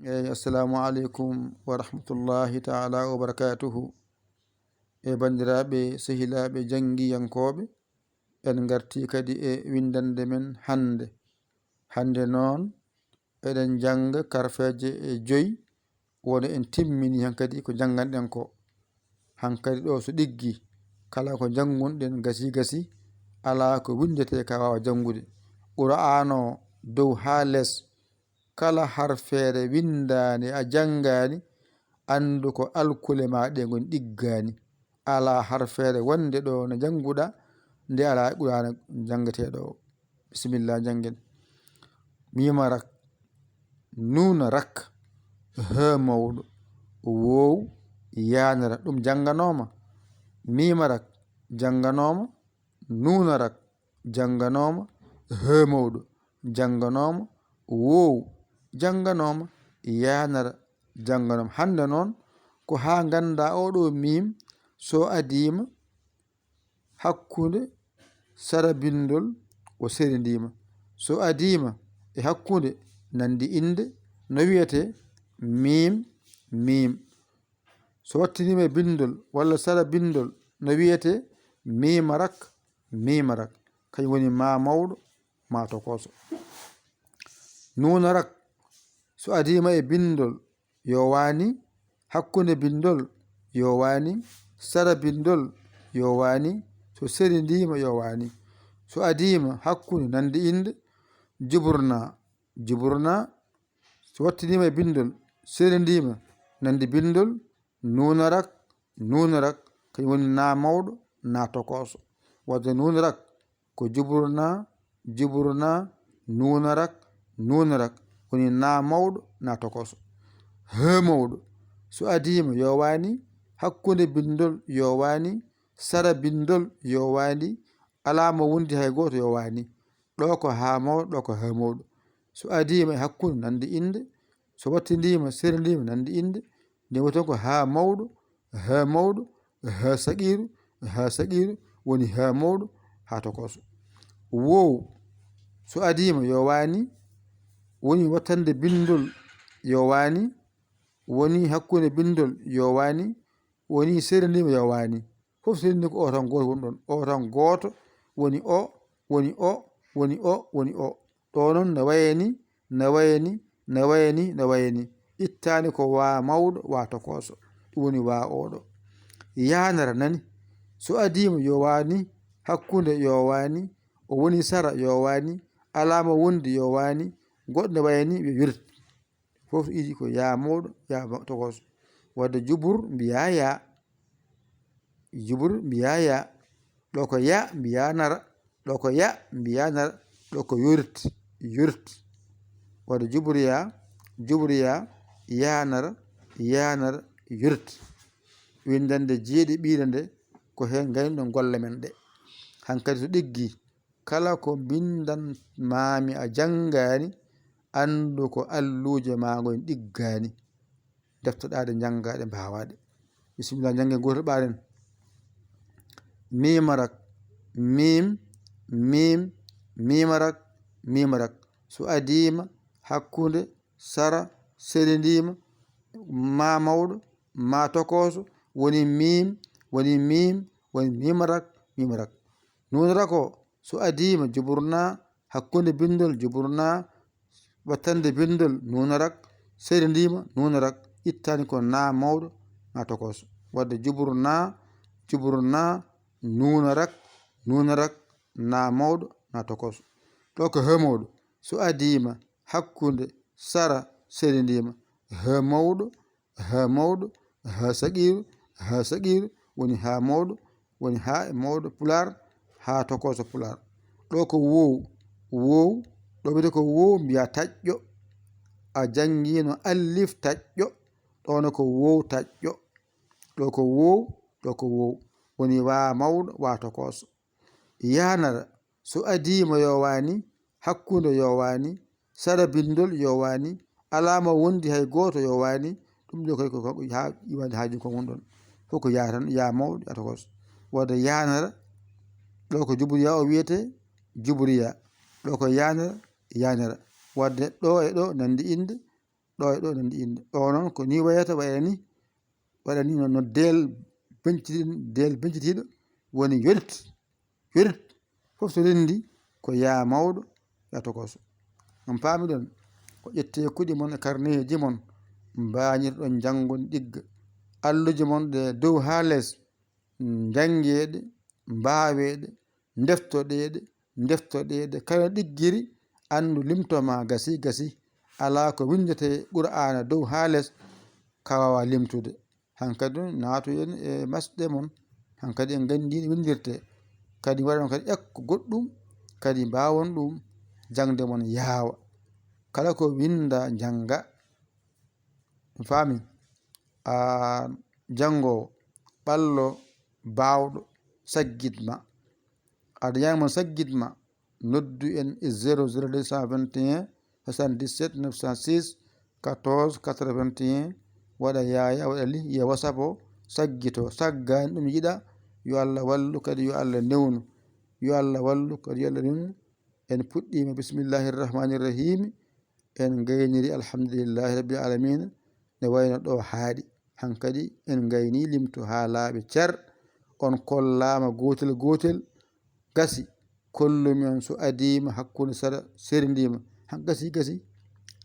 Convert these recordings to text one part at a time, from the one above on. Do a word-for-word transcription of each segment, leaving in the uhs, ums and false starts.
Eyi, assalamu aleykum wa rahmatullahi taala wa barakatuhu. E banndiraaɓe, sehilaaɓe, janngiyankooɓe, en ngartii kadi e winndannde men hannde. Hannde noon, eɗen njannga karfeeje e joyi, woni en timmini hankadi ko njannganɗen ko. Hankadi ɗo so ɗiggi, kala ko njanngunɗen gasi gasi, alaa ko winndetee ka waawa janngude. Qur'aan o dow haa les, kala harfeere winndaani a janngaani, anndu ko alkule ma ɗe ngoni ɗiggaani. Alaa harfeere wonnde ɗo no njannguɗa, nde alaa Qur'aana njanngeteeɗo o. Bisimilla, njanngen. Miima rak, nuuna rak, hee mawɗo, woow, yaanara. Ɗum jannganooma. Miima rak, jannganooma. Nuuna rak, jannganooma. Hee mawɗo, jannganooma. Woow, jannganooma. Yaanara, jannganooma. Hannde noon, ko haa nganndaa oo ɗoo miim, so adiima hakkunde sara binndol, o serindiima. So adiima e hakkunde nanndi innde, no wiyetee? Miim, miim. So wattiniima e binndol walla sara binndol, no wiyetee? Miima rak, miima rak. Kañum woni maa mawɗo, maa tokooso. Nuuna rak, so adiima e binndol, yo waani, hakkunde binndol, yo waani, sara binndol, yo waani, so serindiima, yo waani. So adiima hakkunde nanndi innde, juburnaa, juburnaa, so wattiniima e binndol, serindiima nanndi binndol, nuuna rak, nuuna rak, kañum woni naa mawɗo, naa tokooso. Wadde nuuna rak ko juburnaa, juburnaa, nuuna rak, nuuna rak, woni naa mawɗo, naa tokooso. Hee mawɗo, so adiima yo waani, hakkunde binndol yo waani, sara binndol yo waani, alaa mo wondi hay gooto yo waani. Ɗo ko haa mawɗo, ɗo ko hee mawɗo. So adiima e hakkunde nanndi innde, so wattindiima, serindiima nanndi innde, nde woni toon ko haa mawɗo, hee mawɗo, hee saqiiru, hee saqiiru, woni hee mawɗo, haa tokooso. Woow, so adiima yo waani, woni wattande binndol yo waani, woni hakkunde binndol yo waani, woni serindiima yo waani. Fof so renndi ko o tan gooto woni ɗoon. O tan gooto woni o, woni o, woni o, woni o. Ɗo noon no wayani, no wayani, no wayani, no wayani. Ittaani ko waa mawɗo, waa tokooso. Ɗum woni waa oɗo. Yaanara nani. So adiima yo waani, hakkunde yo waani, o woni sara yo waani, alaa mo wondi yo waani, goɗɗo no wayani, ɓe wirt. Fof iidi ko yaa mawɗo, yaa ma-, tokooso. Wadde jubur mbiyaa yaa. Jubur mbiyaa yaa. Ɗo ko ya mbiyaa nara. Ɗo ko ya mbiyaa nara. Ɗo ko yurit, yurit. Wadde jubur yaa, jubur yaa, yaa nara, yaa nara, yurit. Winndannde jeeɗi ɓiire nde ko heen ngaynuɗen golle men ɗe. Hankadi so ɗiggi, kala ko mbinndan maami a janngaani, anndu ko alluuje maa ngoyn ɗiggaani. Deftoɗaa ɗe, njanngaa ɗe, mbaawaa ɗe. Bisimilla, njanngen gootel ɓaaren. Miima rak, miim, miim, miima rak, miima rak. So adiima, hakkunde, sara, serindiima, maa mawɗo, maa tokooso, woni miim, woni miim, woni miima rak, miima rak. Nuuna rak o, so adiima juburnaa, hakkunde binndol juburnaa, wattande binndol nuuna rak, serindiima nuuna rak, ittaani ko naa mawɗo, naa tokooso. Wadde juburnaa, juburnaa, nuuna rak, nuuna rak, naa mawɗo, naa tokooso. Ɗo ko hee mawɗo. So adiima hakkunde, sara, serindiima, hee mawɗo, haa mawɗo, haa saqiiru, haa saqiiru, woni haa mawɗo, woni haa e mawɗo pulaar, haa tokooso pulaar. Ɗo ko woow, woow, ɗo wiyetee ko woow mbiyaa taƴƴo. A janngiino allif taƴƴo, ɗo ne ko woow taƴƴo. Ɗo ko woow, ɗo ko woow. Woni waa mawɗo, waa tokooso. Yaanara, so adiima yo waani, hakkunde yo waani, sara binndol yo waani, alaa mo wondi hay gooto yo waani, ɗum ɗo kay ko, ko haa iwande haaju ko won ɗon. Fof ko yaa tan, yaa mawɗo, yaa tokooso. Wadde yaanara, ɗo ko juburiya o wiyetee, juburiya. Ɗo ko yaanara, yaanara. Wadde ɗo e ɗo nanndi innde, ɗo e ɗo nandi inde. O noon ko ni wayata, wayani, waɗani no, no deel bencitiiɗo, deel bencitiiɗo woni yorit, yorit. Fof so renndi ko yaa mawɗo, yaa tokoso. On paamiɗon, ko ƴettee kuɗi mon e karneeji mon, mbañirɗon janngon ɗigga. Alluji mon ɗe dow haa les, njanngeeɗe, mbaaweeɗe, ndeftoɗeeɗe, ndeftoɗeeɗe. Kala ɗiggiri, anndu limto ma gasi, gasi. Alaa ko winndetee Qur'aana dow haa les, ka waawa limtude. Hankadi naatoyen e masɗe mon. Hankadi en nganndi no winndirtee. Kadi waɗon kadi ekko goɗɗum, kadi mbaawon ɗum jaŋde mon yaawa. Kala ko winnda njannga. Mi faami. A janngoowo, ɓallo baawɗo saggit ma. Aɗa ñaama saggit ma, noddu en e zéro zéro deux cent vingt et un soixante-dix-sept neuf cent six quatorze quatre-vingt-un. Waɗa yaaya, waɗa li, yiya WhatsApp o, saggito. Saggaani ɗum yiɗa, yo Allah wallu, kadi yo Allah newnu. Yo Allah wallu, kadi yo Allah newnu. En puɗɗiima bismillahi rahmani rahimi, en ngayniri alhamdulillahi rabbil alamina, ne wayno ɗo haaɗi. Hankadi en ngayni limto haa laaɓi cer, on kollaama gootel gootel, gasi, kollumi on so adiima hakkunde sara serindiima, han gasi, gasi.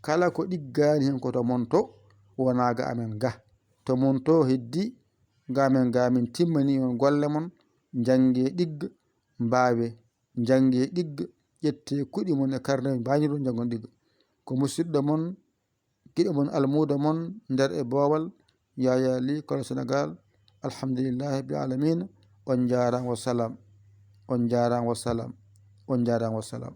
Kala ko ɗiggaani heen ko to mon to, wonaa ga amen ga. To mon to heddi, ga amen ga min timmani on golle mon, njannge ɗigga, mbaawe, njannge ɗigga, ƴette kuɗi mon e karne, mbañirɗon njanngon ɗigga. Ko musidɗo mon, giɗo mon, almuudo mon, nder e boowal, Yaya Ly, kono Sénégal. Alhamdulillahi rabbil alamina. On njaaraama, wa salaam. On njaaraama, wa salaam. On njaaraama, wa salaam.